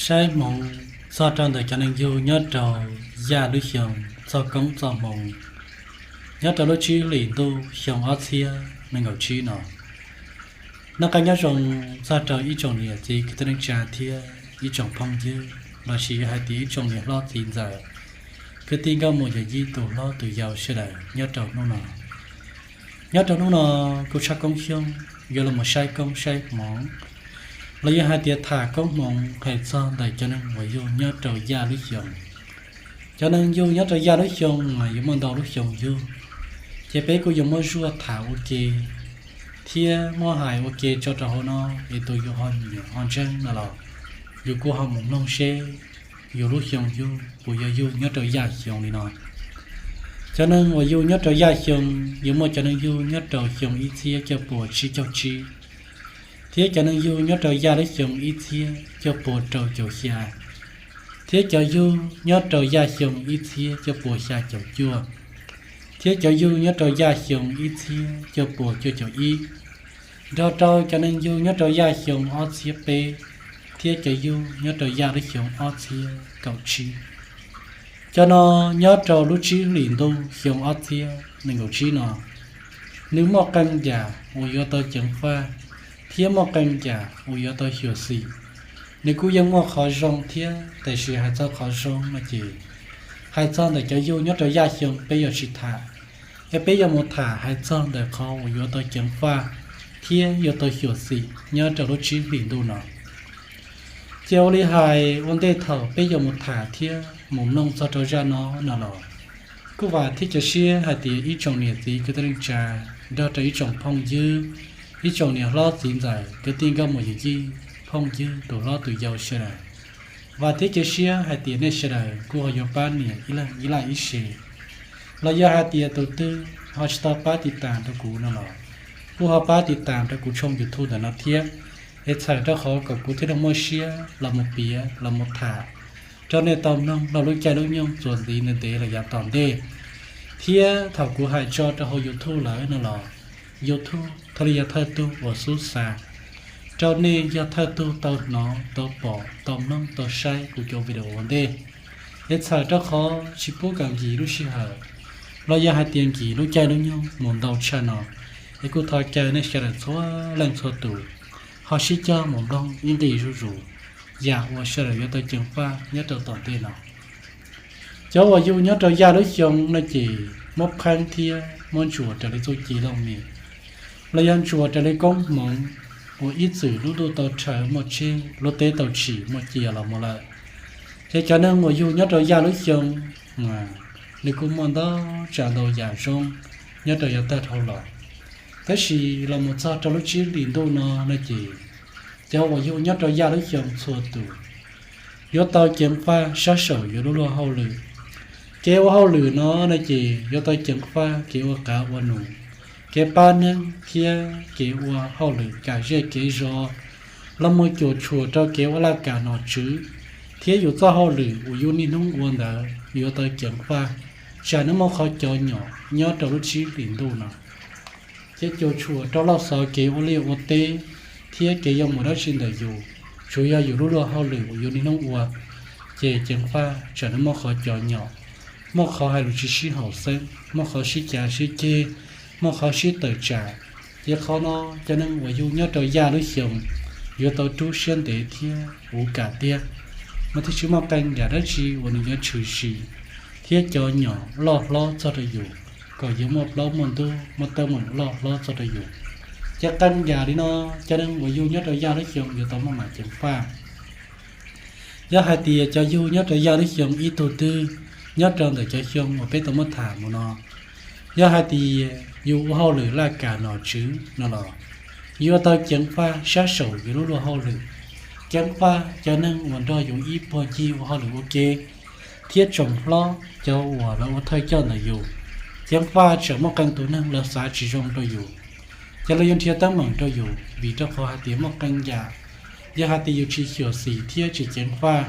Saib hmoov txog rau ntawm cov neeg yug nyob rau yaj lub xyoo txog koob txoj hmoov nyob rau lub tsib hlis ntuj xyoo ob txhiab nees nkaum tsib no. Noj qab nyob zoo txog rau ib tsoom niam txiv kwv tij neej tsa thiab ib tsoom phooj ywg lossis yog hais tias ib tsoom niam hlob txiv ntxawm, kwv tij nkauj muam yawm yij tus hlob tus yau sawv daws nyob rau hnub no. Nyob rau hnub no, kuv Tshaj Koob Xyooj yuav los saib koob saib hmoov los yog hais tias tham koob hmoov hais txog ntawm cov neeg uas yug nyob rau yaj lub xyoo. Cov neeg yug nyob rau yaj lub xyoo mas yuav muaj ntau lub xyoo yug, ces peb kuj yuav muab zuaj tham ua ke thiab muab hais ua ke tso rau hauv no, es tus yus ho nyiam ho ntseeg no los yus kuj ho mus mloog seb yus lub xyoo yug puas yog yug nyob rau yaj xyoo li no. Cov neeg uas yug nyob rau yaj xyoo, yuav muaj cov neeg yug nyob rau xyoo ib txhiab cuaj puas tsib caug tsib, thiab cov neeg yug nyob rau yaj lub xyoo ib txhiab cuaj puas rau caum xya, thiab cov yug nyob rau yaj xyoo ib txhiab cuaj puas xya caum cuaj, thiab cov yug nyob rau yaj xyoo ib txhiab cuaj puas cuaj caum ib, nrog rau cov neeg yug nyob rau yaj xyoo ob txhiab peb, thiab cov yug nyob rau yaj lub xyoo ob txhiab kaum tsib. Cov no nyob rau lub tsib hlis ntuj xyoo ob txhiab nees nkaum tsib no, nws muaj qee yam uas yuav tau ceev faj thiab muaj qee yam uas yuav tau xyuam xim. Nws kuj yeej muaj qhov zoo thiab, tiam sis hais txog qhov zoo no ces hais txog ntawm cov yug nyob rau yaj xyoo peb yuav tsis tham, es peb yuav mus tham hais txog ntawm qhov uas yuav tau ceev faj thiab yuav tau xyuam xim nyob rau lub tsib hlis ntuj no. Ces ua li hais ua ntej thaum peb yuav mus tham thiab mus mloog txog rau zaj no no los, kuj vam thiab cia siab hais tias ib tsoom niam txiv kwv tij neej tsa nrog rau ib tsoom phooj ywg, ib tsoom niam hlob txiv ntxawm kwv tij nkauj muam yawm yij, phooj ywg tus hlob tus yau sawv daws, vam thiab cia siab hais tias nej sawv daws kuj ho yuav pab nias ib leeg ib like ib share, los yog hais tias tus twg ho tsis tau pab tiv tas rau kuv no los kuj ho pab tiv tas rau kuv tshooj YouTube ntawm no thiab, es txhawm rau qhov kom kuv thiaj li muaj siab los mus piav los mus tham rau nej tau mloog rau lub caij lub nyoog txuas ntxiv ntev ntev los yav tom ntej. Thiab thaum kuv hais tso rau hauv YouTube lawm no los YouTube thiaj li yog thawj tug uas xub xa rau nej yog thawj tug tau hnov tau pom tau mloog tau saib kuv cov video ua ntej. Es txhawm rau qhov tsis pub kom nkim lub sij hawm los yog hais tias nkim lub caij lub nyoog mus ntau tshaj no, es kuj thov caw nej sawv daws txhua leej txhua tus ho sib cog mus mloog ib nqis zuj zus yam uas sawv daws yuav tau ceev faj nyob rau tom ntej no. Cov uas yug nyob rau yaj lub xyoo no ces muab pheeb thiab muab ntsuas raws li txuj ci looj mem los yog ntsuas raws li koob hmoov uas ib txwm lub ntuj tau rhawv muaj tsheb, lub teb tau tsim muaj cia los mus lawm. Ces cov neeg uas yug nyob rau yaj lub xyoo mas nws kuj muaj ntau tsav ntau yam zoo nyob rau yav tag dhau los. Tab sis los mus txog rau lub tsib hlis ntuj no no ces cov uas yug nyob rau yaj lub xyoo txhua tus yuav tau ceev faj sab saum yuav lub luag hauj lwm. Kev ua hauj lwm no no ces yuav tau ceev faj kev ua qav ua num, kev pab neeg thiab kev ua hauj lwm kam zej kev zos, los mus cuam tshuam rau kev ua laj kam nom tswv, thiab yus txoj hauj lwm uas yus niaj hnub ua ntawd yuav tau ceev faj, tsam nws muaj qhov cov nyom nyob rau lub tsib hlis ntuj no. Ces cuam tshuam rau loj xov kev ua liaj ua teb thiab kev yuav mus dab tsi ntawm yus, tsuas yog yus lub luag hauj lwm uas yus niaj hnub ua, ces ceev faj tsam nws muaj qhov cov nyom, muaj qhov hais lus tsis sib haum xeeb, muaj qhov sib cav sib ceg, muaj qhov sib tawm tsam. Ces qhov no cov neeg uas yug nyob rau yaj lub xyoo yuav tau rub siab ntev thiab uv kam tiag, mas thiaj tsis muaj qee yam dab tsi uas nws yuav tshwm sim thiab cov nyom loj hlob txog rau yus, kom yuav muaj plaub muaj ntug muaj teeb meem loj hlob txog rau yus. Ces qee yam li no cov neeg uas yug nyob rau yaj lub xyoo yuav tau muaj mam ceev faj. Yog hais tias cov yug nyob rau yaj lub xyoo ib tug twg nyob rau ntawm cov xyoo uas peb tau muab tham mus no, yog hais tias yus ua hauj lwm laj kam nom tswv no los yuav tau ceev faj sab saum yus lub luag hauj lwm, ceev faj cov neeg uas nrog yus ib puag ncig ua hauj lwm ua ke, thiab tsoom hlob cov uas lawv ua thawj coj ntawm yus, ceev faj tsam muaj qee tus neeg lawv xav tsis zoo rau yus, ces lawv yuav nrhiav teeb meem rau yus vim rau qhov hais tias muaj qee yam, yog hais tias yus tsis xyuam xim thiab tsis ceev faj,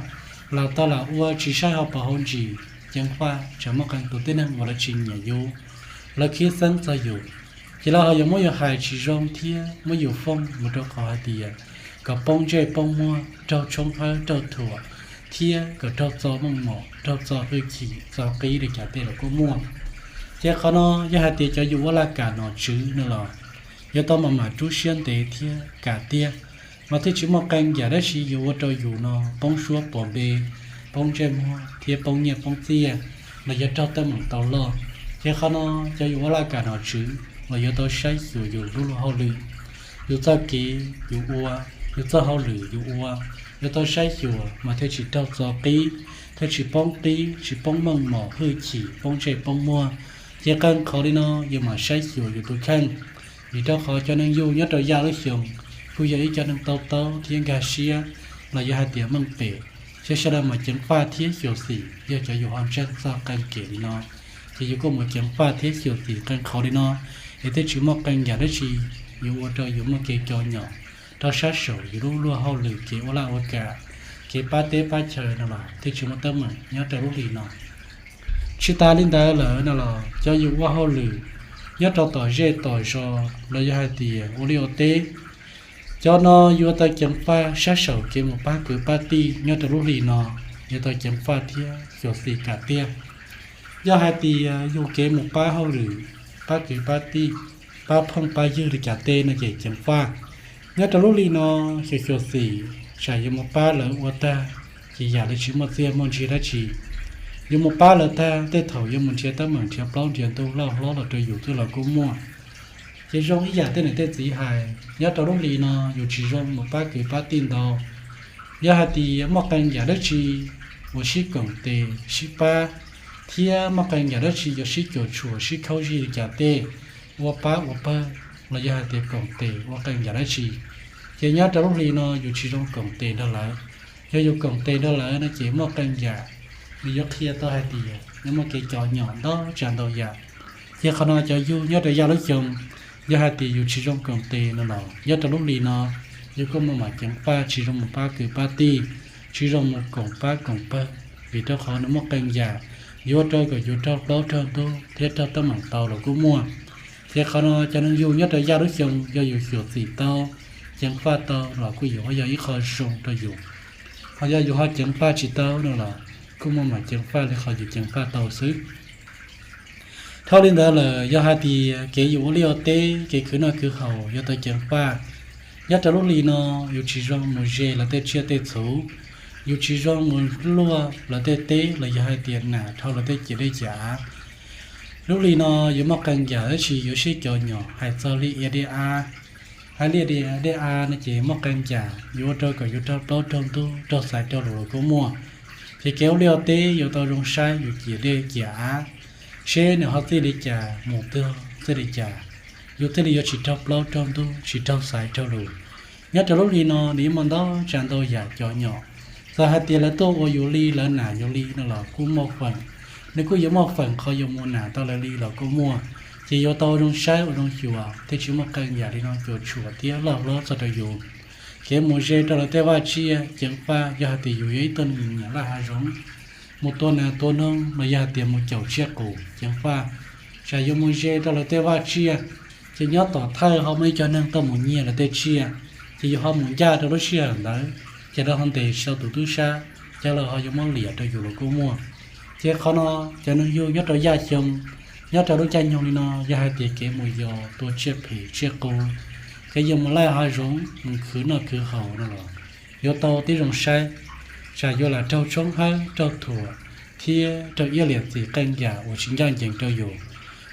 lam tau lam ua tsis saib hauv paus hauv ntsis, ceev faj tsam muaj qee tus tib neeg uas lawv tsis nyiam yus, lawv khib xeeb txog yus, ces lawv ho yuav muab yus hais tsis zoo thiab muab yus foob mus rau qhov hais tias kom poob ntsej poob muag, raug tshoob hawb raug thuam, thiab kom raug txo meej mom, raug txo hwj chim, txo qib li cas tej los kuj muaj. Ces qhov no yog hais tias cov yus ua laj kam nom tswv no los yuav tau mam mam rub siab ntev thiab kam tiag, mas thiaj tsis muaj qee yam dab tsi yuav ua rau yus no poob suab puas npe, poob ntsej muag thiab poob nyiaj poob txiaj, los yog raug teeb meem tau loj. Ces qhov no cov yus ua laj kam nom tswv los yuav tau saib xyuas yus lub luag hauj lwm, yus txoj kev yus ua, yus txoj hauj lwm yus ua, yuav tau saib xyuas mas thiaj tsis raug txo qib, thiaj tsis poob qib, tsis poob meej mom hwj chim, poob ntsej poob muag. Ces qee qhov li no yus mam saib xyuas yus tus kheej, vim rau qhov cov neeg yug nyob rau yaj lub xyoo kuj yog ib cov neeg tau taub thiab nkag siab, los yog hais tias meej pem, ces sawv daws mam ceev faj thiab xyuam xim. Yog cov yus ho ntseeg txog qee kem li no, ces yus kuj mus ceev faj thiab xyuam xim qee qhov li no, es thiaj tsis muaj qee yam dab tsi yuav ua rau yus muaj kev cov nyom rau sab saum yus lub luag hauj lwm, kev ua laj ua kam, kev pab teb pab chaw no los thiaj tsis muaj teeb meem nyob rau lub hli no. Tsis tas li ntawd lawm no los cov yus ua hauj lwm nyob rau tom zej tom zos los yog hais tias ua liaj ua teb, cov no yuav tau ceev faj sab saum kev mus pab kwv pab tij nyob rau lub hli no, yuav tau ceev faj thiab xyuam xim kam tiag. Yog hais tias yus kev mus pab hauj lwm, pab kwv pab tij, pab phooj pab ywg li cas tej no ces ceev faj. Nyob rau lub hli no xyuam xyuam xim, tsam yuav mus pab lawv ua tag, ces yam li tsis muaj txiaj muaj ntsig dab tsi. Yuav mus pab lawv tag, tej thaum yuav mus nrhiav teeb meem nrhiav plaub nrhiav ntug loj hlob los rau yus twb los kuj muaj. Ces zoo ib yam tej niam tej txiv hais, nyob rau lub hli no yus tsis zoo mus pab kwv pab tij ntau. Yog hais tias muaj qee yam dab tsi uas sib koom tes sib pab, thiab muaj qee yam dab tsi yuav sib cuam tshuam sib khaub zig li cas tej, ua pab ua pawg, los yog hais tias koom tes ua qee yam dab tsi, ces nyob rau lub hli no yus tsis zoo koom tes nrog lawv. Yog yus koom tes nrog lawv no ces muaj qee yam nws yuav qhia tau hais tias nws muaj kev cov nyom ntau tsav ntau yam. Ces qhov no cov yug nyob rau yaj lub xyoo, yog hais tias yus tsis zoo koom tes no los nyob rau lub hli no yus kuj muaj mam ceev faj tsis zoo mus pab kwv pab tij, tsis zoo mus koom pab koom pawg, vim rau qhov nws muaj qee yam yuav ua rau kom yus raug plaub raug ntug thiab raug teeb meem tau los kuj muaj. Ces qhov no cov neeg yug nyob rau yaj lub xyoo yog yus xyuam xim tau, ceev faj tau los kuj yuav yog ib qho zoo rau yus. Ho yog yus ho ceev faj tsis tau no los kuj muaj mam ceev faj li qhov yus ceev faj tau xwb. Dhau li ntawd lawm yog hais tias kev yus ua liaj ua teb, kev khwv noj khwv haus yuav tau ceev faj. Nyob rau lub hli no yus tsis zoo mus ze lawv tej tsiaj tej txhu, yus tsis zoo mus luaj lawv tej teb los yog hais tias nam dhau lawv tej ciam dej ciam av. Lub hli no yuav muaj qee yam dab tsi yuav sib cov nyom hais txog liaj ia dej av. Hais liaj ia dej av no ces muaj qee yam yuav ua rau kom yus raug plaub raug ntug raug xaiv raug lus los kuj muaj. Ces kev ua liaj ua teb yuav tau zoo saib yus ciam dej ciam av, seb nws ho txij li cas mus tuag txij li cas, yus thiaj li yuav tsis raug plaub raug ntug tsis raug xaiv raug lus. Nyob rau lub hli no nws yeej muaj ntau tsav ntau yam cov nyom. Txawm hais tias lawv tuaj ua yus li lawv nam yus li no los kuj muaj feem, nws kuj yuav muaj feem qhov yuav mus nam tau lawv li los kuj muaj. Ces yuav tau ua zoo saib ua zoo xyuas thiaj tsis muaj qee yam li no cuam tshuam thiab loj hlob txog rau yus. Kev mus ze rau lawv tej vaj tsiaj ceev faj, yog hais tias yus yog ib tug neeg nyiam laj hav zoov, mus tua nas tua noog los yog hais tias mus caum tsiaj qus ceev faj. Tsam yuav mus ze rau lawv tej vaj tsiaj, ces nyob tom thawj ho muaj ib co neeg tuaj mus nyiag lawv tej tsiaj, ces yus ho mus ncaj rau lub sij hawm ntawd, ces lawv ho ntes tsis tau tus tub sab, ces lawv ho yuav muab liam rau yus los kuj muaj. Ces qhov no cov neeg yug nyob rau yaj xyoo, nyob rau lub caij nyoog li no yog hais tias kev mus yos tua tsiaj phem tsiaj qus, kev yus mus laj hav zoov mus khwv noj khwv haus no los yuav tau tib zoo saib, tsam yuav lam raug tshoob hawb raug thuam thiab raug iab liam txim qee yam uas tsis ncaj ncees rau yus.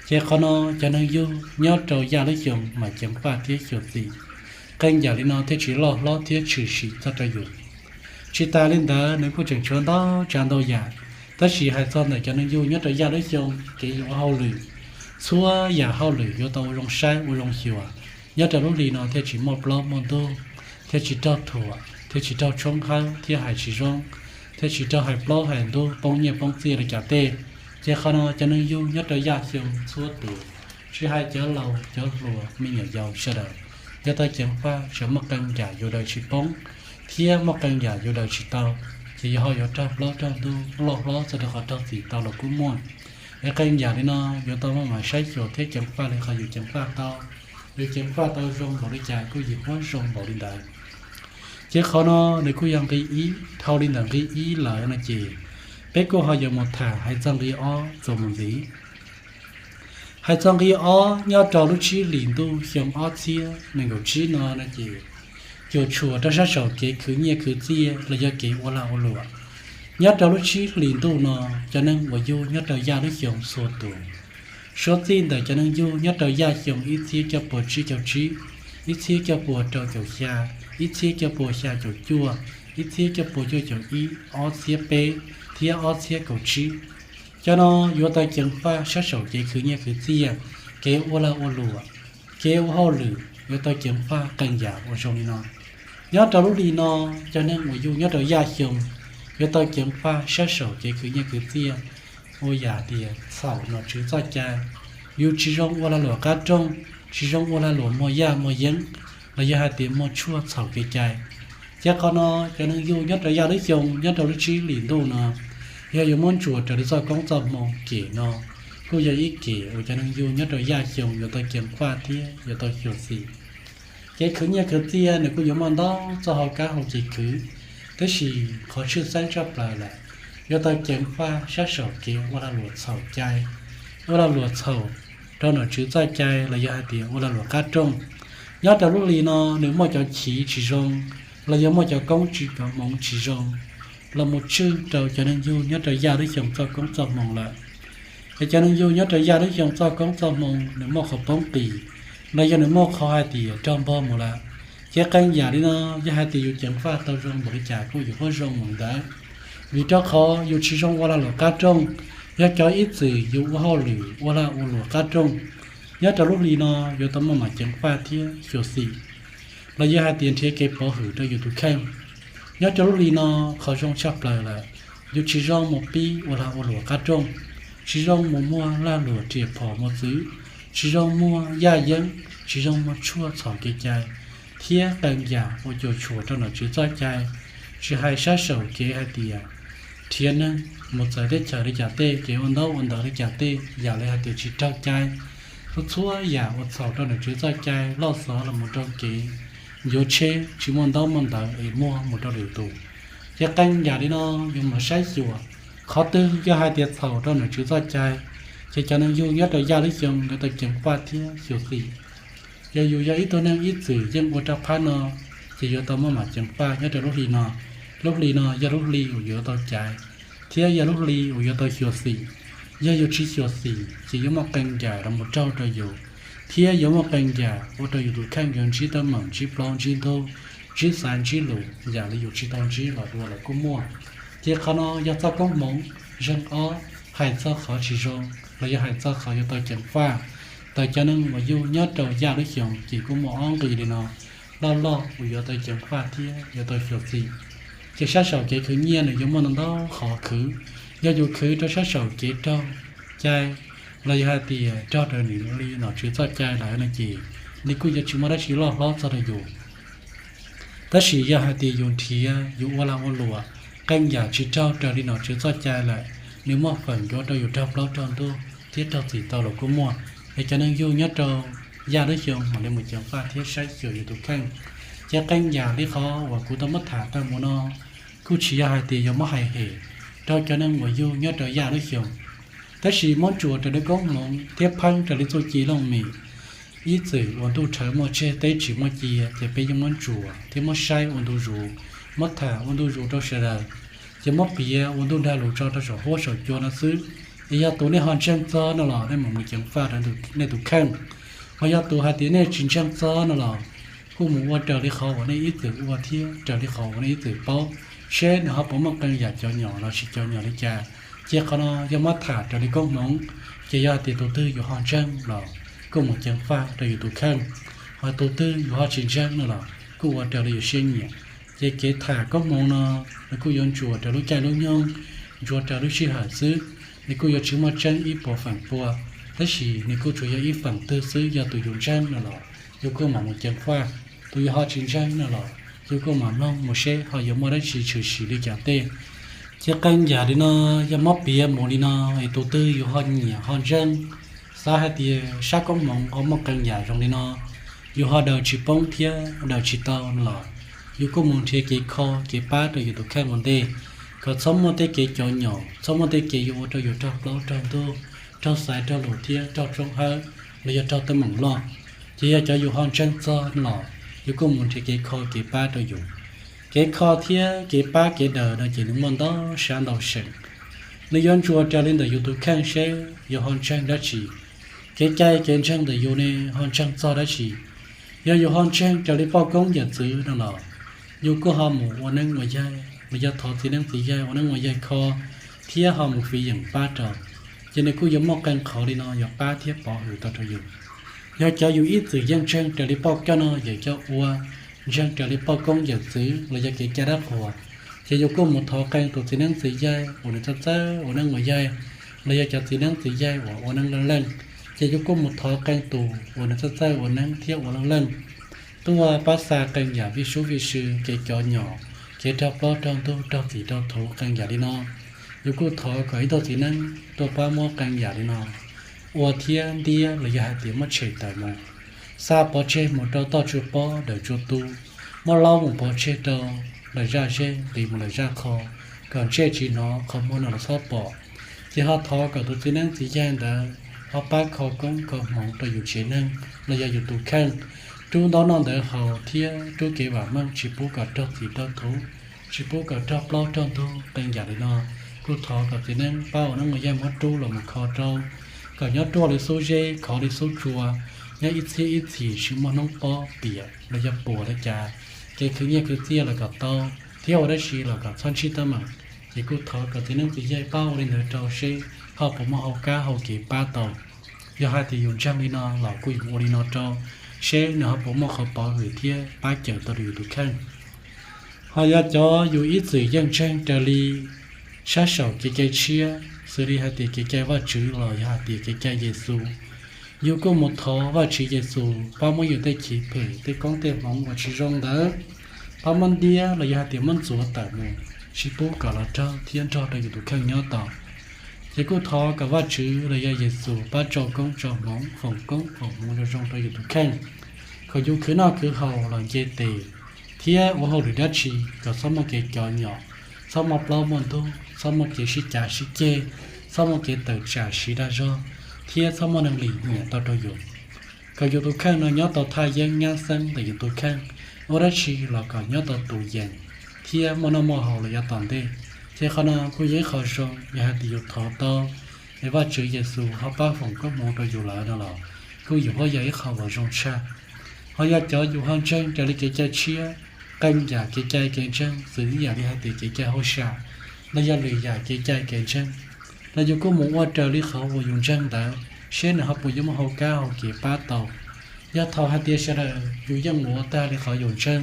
Ces qhov no cov neeg yug nyob rau yaj lub xyoo mas ceev faj thiab xyuam xim, qee yam li no thiaj tsis loj hlob thiab tshwm sim txog rau yus. Tsis tas li ntawd nws kuj tseem tshuav ntau tsav ntau yam, tab sis hais txog ntawm cov neeg yug nyob rau yaj lub xyoo kev yus ua hauj lwm, txhua yam hauj lwm yuav tau ua zoo saib ua zoo xyuas, nyob rau lub hli no thiaj tsis muaj plaub muaj ntug, thiaj tsis raug thuam, thiaj tsis raug tshoob hawb thiab hais tsis zoo, thiaj tsis raug hais plaub hais ntug poob nyiaj poob txiaj li cas tej. Ces qhov no cov neeg yug nyob rau yaj xyoo txhua tus, tsis hais cov laus cov hluas me nyuam yaus sawv daws, yuav tau ceev faj tsam muaj qee yam yus daws tsis poob thiab muaj qee yam yus daws tsis tau, ces yus ho yuav raug plaub raug ntug loj hlob txog rau qhov raug txim tau los kuj muaj. Es qee yam li no yuav tau maj mam saib xyuas thiab ceev faj li qhov yus ceev faj tau. Yus ceev faj tau zoo npaum li cas kuj yim huab zoo npaum li ntawd. Ces qhov no nws kuj yog nqi ib. Dhau li ntawm nqi ib lawm no ces peb kuj ho yuav mus tham hais txog nqi ob txuas mus ntxiv. Hais txog nqi ob, nyob rau lub tsib hlis ntuj xyoo ob txhiab nees nkaum tsib no no ces cuam tshuam rau sab saum kev khwv nyiaj khwv txiaj los yog kev ua lag ua luam. Nyob rau lub tsib hlis ntuj no, cov neeg uas yug nyob rau yaj lub xyoo txhua tus, suav txij ntawm cov neeg yug nyob rau yaj xyoo ib txhiab cuaj puas tsib caug tsib, ib txhiab cuaj puas rau caum xya, ib txhiab cuaj puas xya caum cuaj, ib txhiab cuaj puas cuaj caum ib, ob txhiab peb, thiab ob txhiab kaum tsib, cov no yuav tau ceev faj sab saum kev khwv nyiaj khwv txiaj, kev ua lag ua luam, kev ua hauj lwm yuav tau ceev faj qee yam uas zoo li no. Nyob rau lub hli no, cov neeg uas yug nyob rau yaj xyoo yuav tau ceev faj sab saum kev khwv nyiaj khwv txiaj, ua yam tias txhaum nom tswv txoj cai. Yus tsis zoo ua lag luam qab rooj, tsis zoo ua lag luam muag yaj muag yeeb, los yog hais tias muag tshuaj txhaum kev cai. Ces qhov no, cov neeg yug nyob rau yaj lub xyoo nyob rau lub tsib hlis ntuj no, yog yuav muab ntsuas raws li txoj koob txoj hmoo, kem no kuj yog ib kem uas cov neeg yug nyob rau yaj xyoo yuav tau ceev faj thiab yuav tau xyuam xim. Kev khwv nyiaj khwv txiaj nws kuj yuav muaj ntau txoj hau kab hau kev khwv, tab sis qhov tshwj xeeb tshaj plaws lawm, yuav tau ceev faj sab saum kev ua lag luam txhaum cai, ua lag luam txhaum rau nom tswv txoj cai, los yog hais tias ua lag luam qab rooj. Nyob rau lub hli no, nws muaj cov chiv tsis zoo, los yog muaj cov koob tsis, cov hmoov tsis zoo los mus tswj rau cov neeg yug nyob rau yaj lub xyoo txoj koob txoj hmoo lawm. Es cov neeg yug nyob rau yaj lub xyoo txoj koob txoj hmoo nws muaj qhov poob qis, los yog nws muaj qhov hais tias raug npog mus lawm. Ces qee yam li no, yog hais tias yus ceev faj tau zoo npaum li cas kuj yus huab zoo mus ntawd, vim rau qhov yus tsis zoo ua lag luam qab rooj. Yog cov ib txwm yus ua hauj lwm ua lag ua luam qab rooj, nyob rau lub hli no yuav tau muaj mam ceev faj thiab xyuam xim, los yog hais tias nrhiav kev pov hwm rau yus tus kheej. Nyob rau lub hli no, qhov zoo tshaj plaws lawm, yus tsis zoo mus pib ua lag ua luam qab rooj, tsis zoo mus muag lag luam riam phom mus txwv, tsis zoo muag yaj yeeb, tsis zoo muag tshuaj txhaum kev cai, thiab qee yam uas cuam tshuam rau nom tswv txoj cai, tsis hais sab saum kev hais tias nrhiav neeg mus txawv teb chaws li cas tej, kev ua ntaub ua ntawv li cas tej, yam li hais tias tsis raug cai, txhua txhua yam uas txhaum rau nom tswv txoj cai, loj xov los mus rau kev yuav tsheb tsis muaj ntaub muaj ntawv es muag mus rau lwm tus. Ces qee yam li no, yus mam saib xyuas qhov twg yog hais tias txhaum rau nom tswv txoj cai, ces cov neeg yug nyob rau yaj lub xyoo yuav tau ceev faj thiab xyuam xim. Yog yus yog ib tug neeg ib txwm yeej ua rau phab no, ces yuav tau muaj mam ceev faj nyob rau lub hli no. Lub hli no yog lub hli uas yuav tau caiv, thiab yog lub hli uas yuav tau xyuam xim. Yog yus tsis xyuam xim ces yuav muaj qee yam los mus raug rau yus, thiab yuav muaj qee yam ua rau yus tus kheej yuav ntsib teeb meem, ntsib plaub ntsib ntug, ntsib xaiv ntsib lus yam li yus tsis tau ntsib los dua los kuj muaj. Ces qhov no yog txoj koob hmoov zeeg ob, hais txog qhov tsis zoo los yog hais txog qhov yuav tau ceev faj. Tawm cov neeg uas yug nyob rau yaj lub xyoo ces kuj muaj ob nqi li no loj loj uas yuav tau ceev faj thiab yuav tau xyuam xim. Ces sab saum kev khwv nyiaj nws yuav muaj ntau ntau qhov khwv. Yog yus khwv rau sab saum kev raug cai, los yog hais tias raug raws li nom tswv txoj cai lawm no ces nws kuj yuav tsis muaj dab tsi loj hlob txog rau yus. Tab sis yog hais tias yus nrhiav yus ua lag ua luam, qee yam tsis raug raws li nom tswv txoj cai lawm, nws muaj feem yuav rau yus raug plaub raug ntug thiab raug txim tau los kuj muaj. Es cov neeg yug nyob rau yaj lub xyoo mam li mus ceev faj thiab saib xyuas yus tus kheej. Ces qee yam li qhov uas kuv tau muab tham tag mus no kuj tsis yog hais tias yuav muab hais hem rau cov neeg uas yug nyob rau yaj lub xyoo, tab sis muab ntsuas raws li koob hmoov thiab pheeb raws li txuj ci looj mem. Ib txwm uas ntuj rhawv muaj tseg teb tsis muaj cia, ces peb yeej muab ntsuas thiab muab saib ua ntu zus, muab tham ua ntu zus rau sawv daws, ces muab piav ua ntu nrag lus tso rau saum huab saum cua no xwb. Es yog tus nej ho ntseeg txog no los nej mam mus ceev faj rau nej tus kheej. Ho yog tus hais tias nej tsis ntseeg txog no los kuj mus ua raws li qhov uas nej ib txwm ua thiab raws li qhov uas nej ib txwm paub, seb nws ho puas muaj qee yam cov nyom los sis cov nyom li cas. Ces qhov no yog muab tham raws li koob hmoov, ces yog hais tias tus twg yus ho ntseeg los kuj mus ceev faj rau yus tus kheej, ho tus twg yus ho tsis ntseeg no los kuj ua raws li yus siab nyiam. Ces kev tham koob hmoov no nws kuj yuav ntsuas raws lub caij lub nyoog, ntsuas raws lub sij hawm xwb. Nws kuj yuav tsis muaj tseeb ib puas feem pua, tab sis nws kuj tsuas yog ib feem twg xwb, yog tus yus ntseeg no los yus kuj mam mus ceev faj, tus yus ho tsis ntseeg no los yus kuj mam mloog mus seb ho yuav muaj dab tsi tshwm sim li cas tej. Ces qee yam li no yog muab piav mus li no, es tus twg yus ho nyiam ho ntseeg, xav hais tias sab koob hmoov ho muaj qee yam zoo li no, yus ho daws tsis poob thiab daws tsis tau no los Yus kuj mus nrhiav kev kho kev pab rau yus tus kheej ua ntej, kom txhob muaj tej kev cov nyom, txhob muaj tej kev yuav ua rau yus raug plaub raug ntug, raug xaiv raug lus thiab raug tsoob hawb los yog raug teeb meem loj. Ces yog cov yus ho ntseeg txog los yus kuj mus nrhiav kev kho kev pab rau yus. Kev kho thiab kev pab kev daws no ces nws muaj ntau sab ntau seem. Nws yuav ntsuas raws li ntawm yus tus kheej seb yus ho ntseeg dab tsi. Kev cai kev ntseeg ntawm yus ne ho ntseeg txog dab tsi. Yog yus ho ntseeg raws li poj koob yawm txwv no los yus kuj ho mus ua neeb ua yaig los yog thov txiv neeb txiv yaig ua neeb ua yaig kho thiab ho mus fiv yeem pab rau, ces nws kuj yuav muaj qee qhov li no yuav pab thiab pov hwm tau rau yus. Yog cov yus ib txwm yeej ntseeg raws li poj koob no yawm coj ua, ntseeg raws li poj koob yawm txwv los yog kev cai dab qhuas, ces yus kuj mus thov qee tus txiv neeb txiv yaig uas nws txawj txawj ua neeb ua yaig los yog cov txiv neeb txiv yaig uas ua neeb leej leej, ces yus kuj mus thov qee tus uas nws txawj txawj ua neeb thiab ua leej leej tuaj pab xa qee yam vij sub vij sw, kev cov nyom, kev raug plaub raug ntug, raug txim raug thuv qee yam li no. Yus kuj thov kom ib tug txiv neeb tuaj pab muab qee yam li no ua thiab ntiab los yog hais tias muab tshem tawm mus, xa pov tseg mus rau toj tsua pob dawm tsua tu, muab laub mus pov tseg rau lawm zaj zej, nqis mus lawm zaj qho, kom ntsej tsis hnov qhov muag no los txhob pom. Ces ho thov kom tus txiv neeb txiv yaig ntawd ho pab kho koob kho hmoov rau yus tsev neeg los yog yus tus kheej, rub ntaub noj ntawv haus thiab rub kev vam meej tsis pub kom raug txim raug thuv, tsis pub kom raug plaub raug ntug qee yam li no. Kuj thov kom txiv neeb pab ua neeb ua yaig muab rub los mus kho rau, kom nyob ruaj li xub zeb, khov li xub tsua, nyob ib txhiab ib txhis tsis muaj hnub pob piam los yog puas li cas, kev khwv nyiaj khwv txiaj los kom tau, thiab ua dab tsi los kom txhob ntsib teeb meem. Ces kuj thov kom txiv neeb txiv yaig pab ua li ntawd rau seb ho puas muaj hau kab hau kev pab tau. Yog hais tias yus ntseeg li no los kuj yus ua li no rau seb nws ho puas muaj qhov pov hwm thiab pab cawm tau rau yus tus kheej. Ho yog cov yus ib txwm yeej ntseeg raws li sab saum kev cai tshiab, xws li hais tias kev cai Vajtswv los yog hais tias kev cai Yexus, yus kuj mus thov Vajtswv Yexus pab muab yus tej chiv phem, tej koob tej hmoov uas tsis zoo ntawd pab muab ntiab los yog hais tias muab ntxuav tawm mus, tsis pub kom los raug thiab nrog rau yus tus kheej nyob tau. Ces kuj thov kom Vajtswv los yog Yexus pab tso koob tso hmoov, foom koob foom hmoov zoo zoo rau yus tus kheej, kom yus khwv noj khwv haus los nce tes thiab ua hauj lwm dab tsi kom txhob muaj kev cov nyom, txhob muaj plaub muaj ntug, txhob muaj kev sib cav sib ceg, txhob muaj kev tawm tsam siv dag zog, thiab txhob muaj neeg lim hiam tau rau yus. Kom yus tus kheej no nyob tau thaj yeeb nyab xeeb ntawm yus tus kheej, ua dab tsi los kom nyob tau tus yees thiab muaj noj muaj haus los yav tom ntej. Ces qhov no kuj yog ib qho zoo yog hais tias yus thov tau es Vajtswv Yexus ho pab foom koob hmoov rau yus lawm no los kuj yus ho yog ib qho uas zoo tshaj. Ho yog cov yus ho ntseeg raws li kev cai tshiab, qee yam kev cai kev ntseeg xws ib yam li hais tias kev cai hauj sam los yog lwm yam kev cai kev ntseeg, los yus kuj mus ua raws li qhov uas yus ntseeg ntawd seb nws ho puas yuav muaj hau kab hau kev pab tau. Yog thaum hais tias sawv daws yus yeej mus ua tag li qhov yus ntseeg,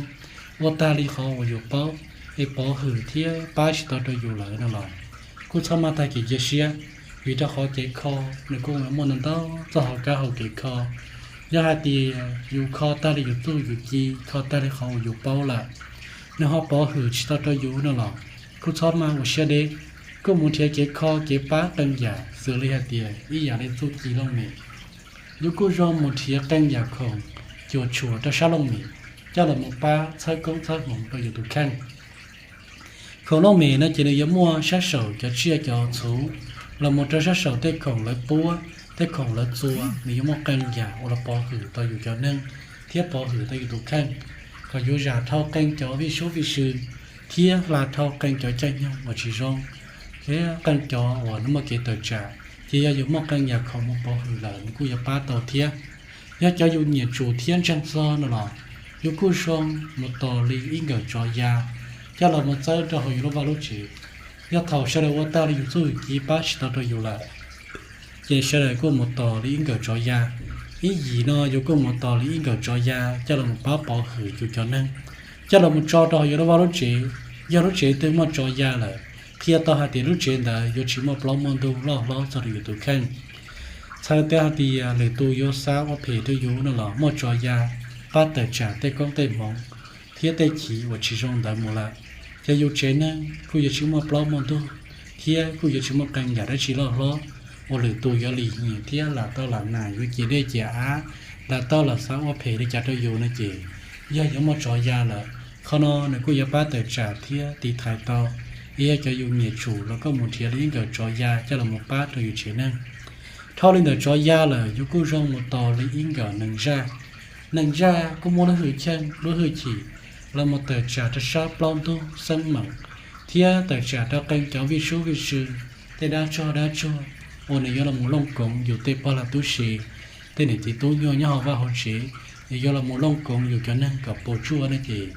ua tag li qhov uas yus paub, es pov hwm thiab pab tsis tau rau yus lawm no los kuj txhob maj tag kev cia siab, vim rau qhov kev kho nws kuj muaj ntau ntau txoj hau kab hau kev kho. Yog hais tias yus kho tag li yus txuj yus ci, kho tag li qhov uas yus paub lawm, nws ho pov hwm tsis tau rau yus no los kuj txhob maj ua siab deb, kuj mus nrhiav kev kho kev pab qee yam xws li hais tias ib yam li txuj ci looj mem. Yus kuj zoo mus nrhiav qee yam khoom cuam tshuam rau sab looj mem coj los mus pab txhawb koob txhawb hmoov rau yus tus kheej. Khoom looj mem no ces nws yuav muaj sab saum cov tsiaj cov txhuv los mus rau sab saum tej khoom lawv puab, tej khoom lawv txua, nws yuav muaj qee yam uas los pov hwm tau yus cov neeg thiab pov hwm tau yus tus kheej, kom yus zam dhau qee cov vij sub vij sw thiab hla dhau qee cov caij nyoog uas tsis zoo thiab qee cov uas nws muaj kev tawm tsam. Ces yog yus muaj qee yam khoom mus pov hwm lawm nws kuj yuav pab tau thiab. Yog cov yus nyiam tsum thiab ntseeg txog no los yus kuj zoo mus tos li ib nkawm tsov ya coj los mus txawb rau hauv yus lub vaj lub tsev. Yog thaum sawv daws ua tag li yus txuj yus ci pab tsis tau rau yus lawm, ces sawv daws kuj mus tos li ib nkawm tsov ya. Ib yim no yus kuj mus tos li ib nkawm tsov ya coj los mus pab pov hwm yus cov neeg, coj los mus tso rau hauv yus lub vaj lub tsev. Yog lub tsev twg muaj tsov ya lawm, qhia tau hais tias lub tsev ntawd yuav tsis muaj plaub muaj ntug loj hlob txog rau yus tus kheej. Txhais tau hais tias lwm tus yuav xav ua phem rau yus no los muaj tsov ya pab tawm tsam tej koob tej hmoov thiab tej chiv uas tsis zoo ntawd mus lawm. Ces yus tsev neeg kuj yuav tsis muaj plaub muaj ntug thiab kuj yuav tsis muaj qee yam dab tsi loj hlob uas lwm tus yuav lim hiam thiab lam tau lam nam yuav ciam dej ciam av, lam tau lam xav ua phem li cas rau yus no ces, yog yuav muaj tsov ya lawm, Qhov no nws kuj yuav pab tawm tsam thiab tiv thaiv tau ib yam cov yus nyiam tsum los koj mus nrhiav li ib nkawm tsov ya coj los mus pab rau yus tsev neeg. Dhau li ntawm tsov ya lawm yus kuj zoo mus tos li ib nkawm neeg zaj. Neeg zaj kuj muaj lub hwj chim, lub hwj chim los mus tawm tsam rau sab plaub ntug xeeb meem thiab tawm tsam rau qee cov vij sub vij sw, tej dab tsog dab tsuag uas nws yuav los mus looj koov yus tej pog laug tub se, tej niam txiv tub nyuag nyob hauv vaj hauv tsev, nws yuav los mus looj koov yus cov neeg kom puas tsuaj no ces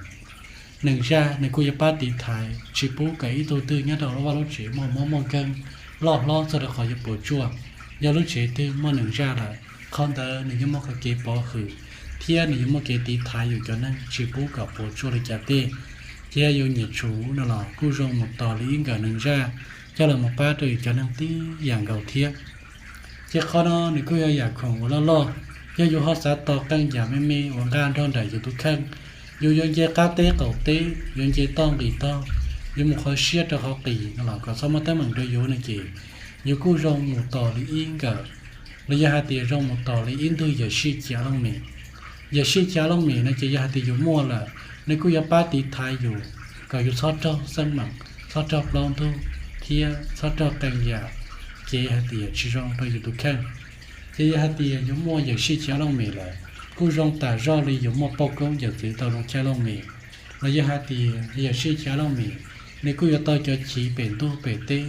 neeg zaj nws kuj yuav pab tiv thaiv tsis pub kom ib tug twg nyob rau lub vaj lub tsev muaj mob muaj nkeeg loj hlob txog rau qhov yuav puas tsuaj. Yog lub tsev twg muaj neeg zaj lawm, qhov ntawd nws yuav muaj qhov kev pov hwm thiab nws yuav muaj kev tiv thaiv yus cov neeg tsis pub kom puas tsuaj li cas tej. Ces yus nyiam tsum no los kuj zoo mus tos li ib nkawm neeg zaj coj los mus pab rau yus cov neeg tib yam nkaus thiab. Ces qhov no nws kuj yog yam khoom uas loj loj, yog yus ho xav tos qee yam me me uas nqa nrog nraim yus tus kheej, yus yuav nce qab teb qaum teb, yuav nce toj nqis tog, yuav mus qhov siab rau qhov qis no los kom txhob muaj teeb meem rau yus no ces yus kuj zoo mus tos li ib nkawm, los yog hais tias zoo mus tos li ib ntug yawm sij chiv looj mem. Yawm sij chiv looj mem no ces yog hais tias yus muaj lawm, nws kuj yuav pab tiv thaiv yus kom yus txhob raug xeeb meem, txhob raug plaub ntug, thiab txhob raug qee yam kev hais tias tsis zoo rau yus tus kheej. Ces yog hais tias yus muaj yawm sij chiv looj mem lawm, kuj zoo tas zoj li yus muaj pauj koob yawm txwv tau zoo chaw looj mem, los yog hais tias yawm sij chiv looj mem, nws kuj yuav tau cov chiv pem ntuj pem teb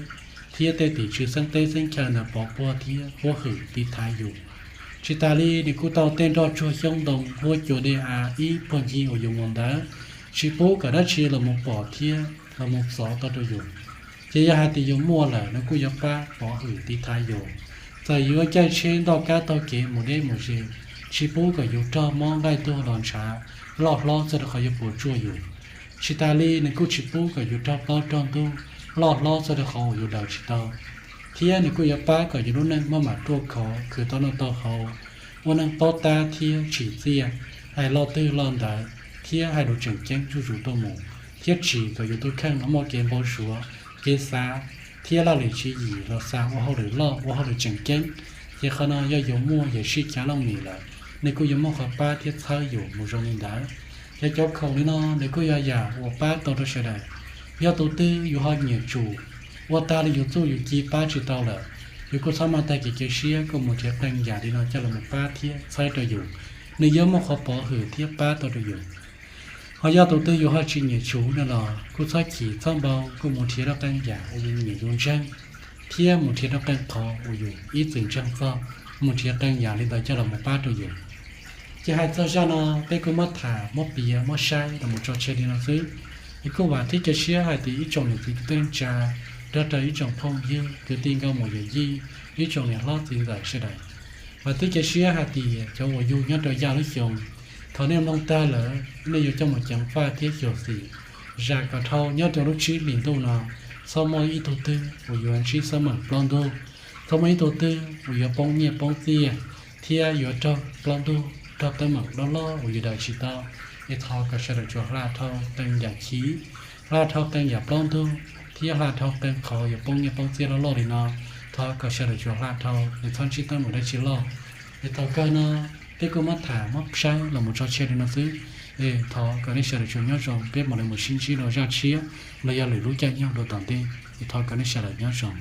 thiab tej tim tswv xeeb teb xeeb chaw ntawd pov puag thiab huab hwm tiv thaiv yus. Tsis tas li nws kuj tau tej nroj tsuag xyoob ntoo huab cua dej av ib puag ncig uas yus mus ntawd, tsis pub kom dab tsi los mus pom thiab los mus txov tau rau yus. Ces yog hais tias yus muaj lawm nws kuj yuav pab pov hwm tiv thaiv yus. Txawm yuav caij tsheb ntoj kab taug kev mus deb mus ze, tsis pub kom yus raug mob nqaij tuag los ntshav loj hlob txog rau qhov yuav puas tsuaj yus. Tsis tas li nws kuj tsis pub kom yus raug plaub raug ntug loj hlob txog rau qhov uas yus daws tsis tau. Thiab nws kuj yuav pab kom yus lub neej maj mam ruaj khov khwv tau noj tau haus, ua neej paub tab thiab tsim txiaj, hais lo twg lo ntawd thiab hais lus tseem ceeb zuj zus tuaj mus, thiab tsim kom yus tus kheej no muaj kev npau suav, kev xav, thiab laj lim tswv yim los xav ua hauj lwm loj ua hauj lwm tseem ceeb. Ces qhov no yog yus muaj yawm sij chiv looj mem lawm, nws kuj yuav muaj qhov pab thiab txhawb yus mus zoo li ntawd. Yog cov khoom li no nws kuj yog yam uas pab tau rau sawv daws. Yog tus twg yus ho nyiam tsum, ua tag li yus txuj yus ci pab tsis tau lawm, yus kuj txhob maj tag kev cia siab, kuj mus nrhiav qee yam li no coj los mus pab thiab txhawb rau yus, nws yuav muaj qhov pov hwm thiab pab tau rau yus. Ho yog tus twg yus ho tsis nyiam tsum no los kuj txhob chim txhob npau, kuj mus nrhiav rau qee yam uas yus nyiam yus ntseeg, thiab mus nrhiav rau qee qhov uas yus ib txwm ntseeg txog, mus nrhiav qee yam li ntawd coj los mus pab rau yus. Ces hais txog zaj no, peb kuj muab tham muab piav muab saib los mus tso tseg li no xwb. Es kuj vam thiab cia siab hais tias ib tsoom niam txiv kwv tij neej tsa, nrog rau ib tsoom phooj ywg kwv tij nkauj muam yawm yij, ib tsoom niam hlob txiv ntxawm sawv daws, vam thiab cia siab hais tias cov uas yug nyob rau yav lub xyoo, thaum nej mloog tag lawm nej yuav coj mus ceev faj thiab xyuam xim, zam kom dhau nyob rau lub tsib hlis ntuj no, txhob muaj ib tug twg uas yuav ntsib xab meem plaub ntug, txhob muaj ib tug twg uas yuav poob nyiaj poob txiaj, thiab yuav raug plaub ntug raug teeb meem loj loj uas yus daws tsis tau. Es thov kom sawv daws tsuas hla dhau qee yam chiv, hla dhau qee yam plaub ntug, thiab hla dhau qee qhov yuav poob nyiaj poob txiaj loj loj li no. Thov kom sawv daws tsuas hla dhau, es txhob ntsib teeb meem dab tsi loj. Es thaum kawg no, peb kuj muab tham muab saib los mus tso tseg li no xwb. Es thov kom nej sawv daws tsuas nyob zoo, peb mam li mus sib ntsib rau zaj tshiab los yog lwm lub caij nyoog dua tom ntej. Es thov kom nej sawv daws nyob zoo.